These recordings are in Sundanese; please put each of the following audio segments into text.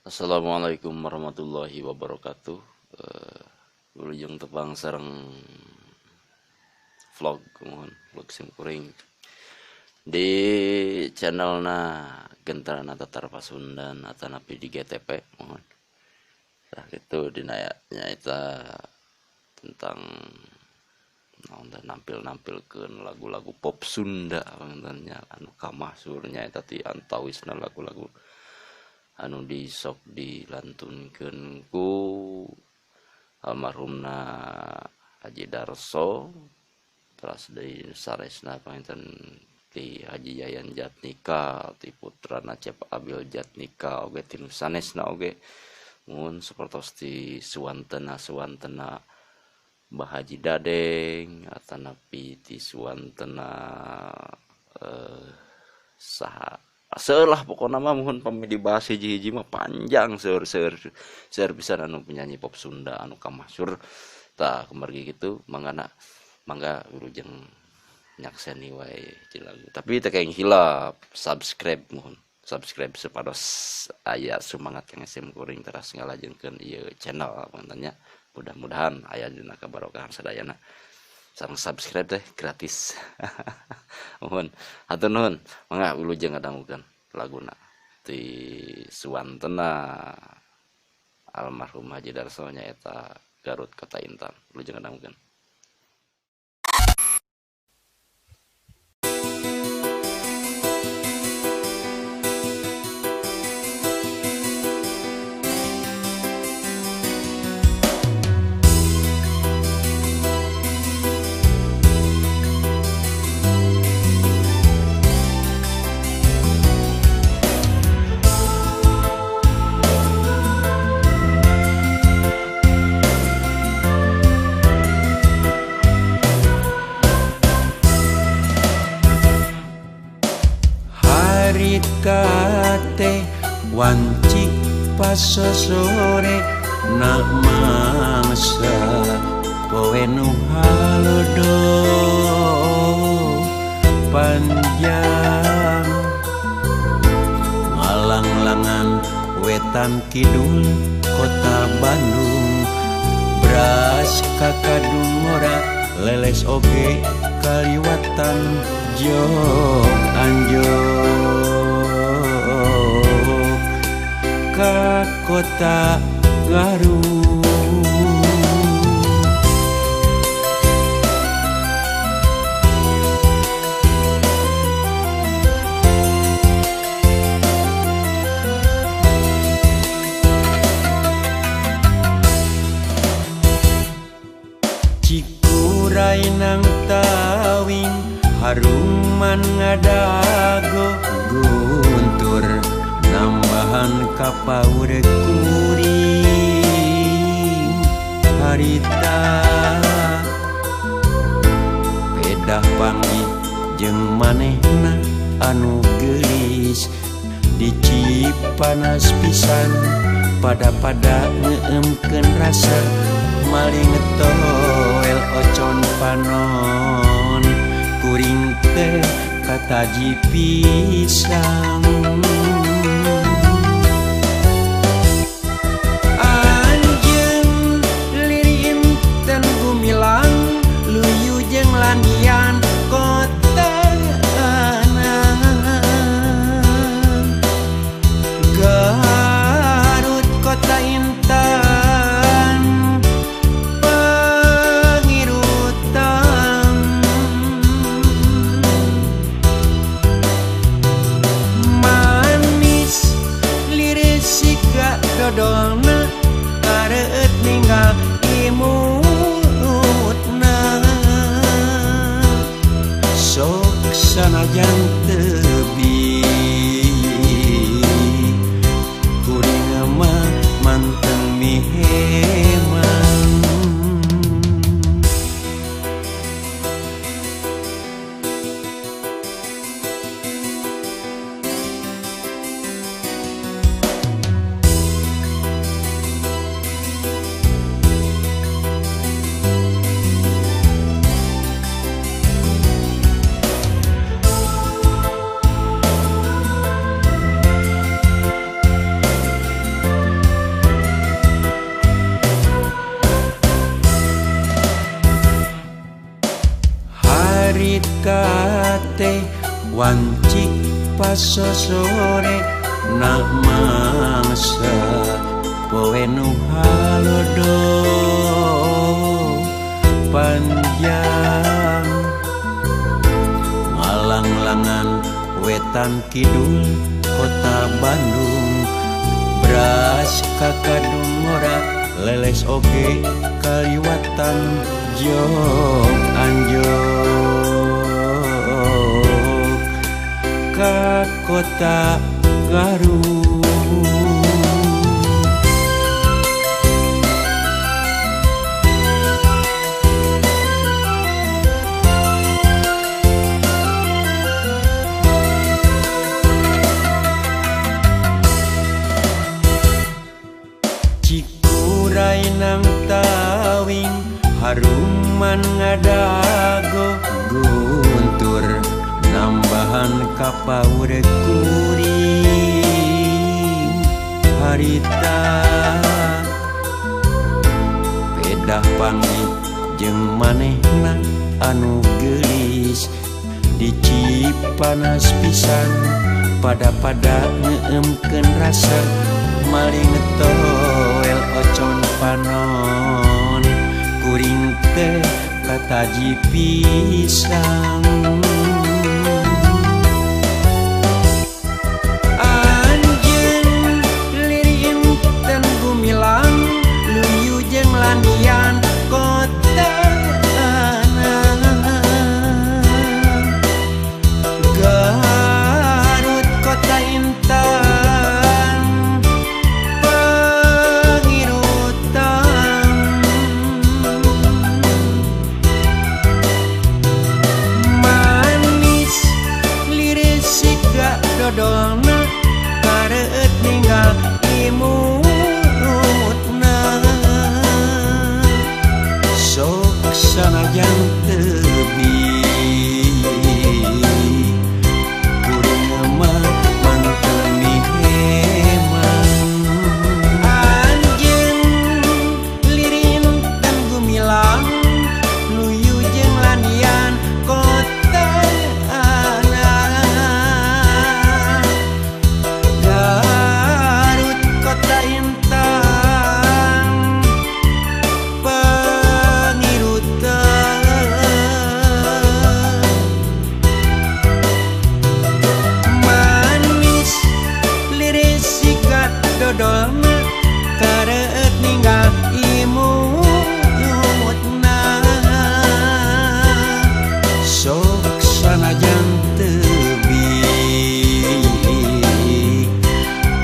Assalamualaikum warahmatullahi wabarakatuh. Wilujeng tepang sareng vlog, mohon vlog simkuring di channelna Gentarana Tatar Pasundan atanapi di GTP, mohon. Nah gitu dina nyaeta tentang naon teh nampil-nampilkeun lagu-lagu pop Sunda panginten nya anu kamasyhur nyaeta ti antawisna lagu-lagu anu disok dilantunkeun ku almarhumna Haji Darso, teras deui saresna panginten ti Haji Yayan Jatnika, ti putrana Cep Abil Jatnika oge ti nu sanesna oge mun sapertos ti suwantena Mbah Haji Dadeng atanapi ti suwantena saha seueur lah pokona mah mohon pami dibahas hiji-hiji mah panjang seueur seueur pisan anu penyanyi pop Sunda anu kamasyhur. Tah kumargi kitu mangga mangga wilujeng nyakseni wae hiji lagu, tapi teu kaeng hilap subscribe, mohon subscribe supados aya semangat kang sim kuring teras ngalajengkeun ieu channel panginten nya. Mudah-mudahan aya dina kabarokahan sadayana. Sareng subscribe teh gratis. Mohon hatur nuhun, mangga wilujeng ngadangukeun laguna ti suwantena almarhum Haji Darso nyaeta Garut Kota Intan. Wilujeng ngadangukeun. Harita teh wanci pasosore nak mangsa poe nu halodo panjang ngalanglangan wetan kidul kota Bandung beras kakadung ora leles oge kaliwatan jog anjog ka kota Garut. Cikuray nang tawing haruman ngadago guntur nambahan kapaur kuring harita pedah panggih jeung manehna anu geulis di Cipanas pisan pada-pada ngeemkeun rasa maling toel ocon panon kuring teh kataji pisang. Anjeun liri inten gumilang luyu jeung lanian kota Garut kota intan pangirutan manis liris siga dodolna kareueut ninggal imutna sok sanajan tebi kuring mah manteng miheman. Wanci pasosore na mangsa poe nu halodo panjang. Ngalanglangan wetan kidul kota Bandung, beras kakadung ngora leles oge kaliwatan jog anjog ka kota Garut. Cikuray nang tawing haruman ngadago guntur nambahan kapaur kuring harita. Pedah panggih jeung manehna anu geulis di Cipanas pisan pada-pada ngeemkeun rasa maling toel ocon panon kuring teh kataji pisang. Anjeun liriin ten gumilang luyu jeung landian kota Garut kota intan pangirutan. Manis liris siga dodolna kareut ninggal imutna. Sok sanajan teubi kuring mah manteu miheman. Anjeun lirin tan gumilang luyu jeung lanian kota Garut kota intan pangirutan. Manis liris sikat dodolna kareut ninggal imutna. Sok sanajan teubi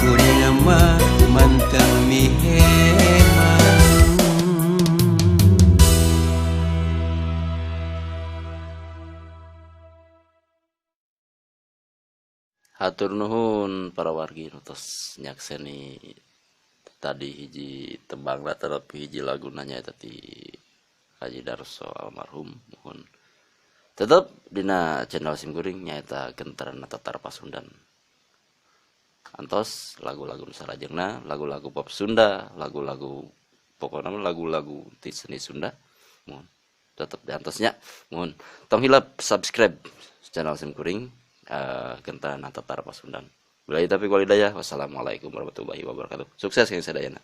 kuring mah manteu miheman. Hatur nuhun para wargi nu tos nyakseni tadi hiji tembang tapi hiji laguna nyaeta ti Haji Darso almarhum. Muhun tetep dina channel simkuring nyaeta Gentaran Tatar Pasundan. Antos lagu-lagu nu salajengna, lagu-lagu pop Sunda, lagu-lagu pokona mah lagu-lagu ti seni Sunda. Muhun tetep diantosnya. Muhun tong hilap subscribe channel simkuring Gentaran Tatar Pasundan. Billahi taufiq wal hidayah. Wassalamualaikum warahmatullahi wabarakatuh. Sukses yang sadayana.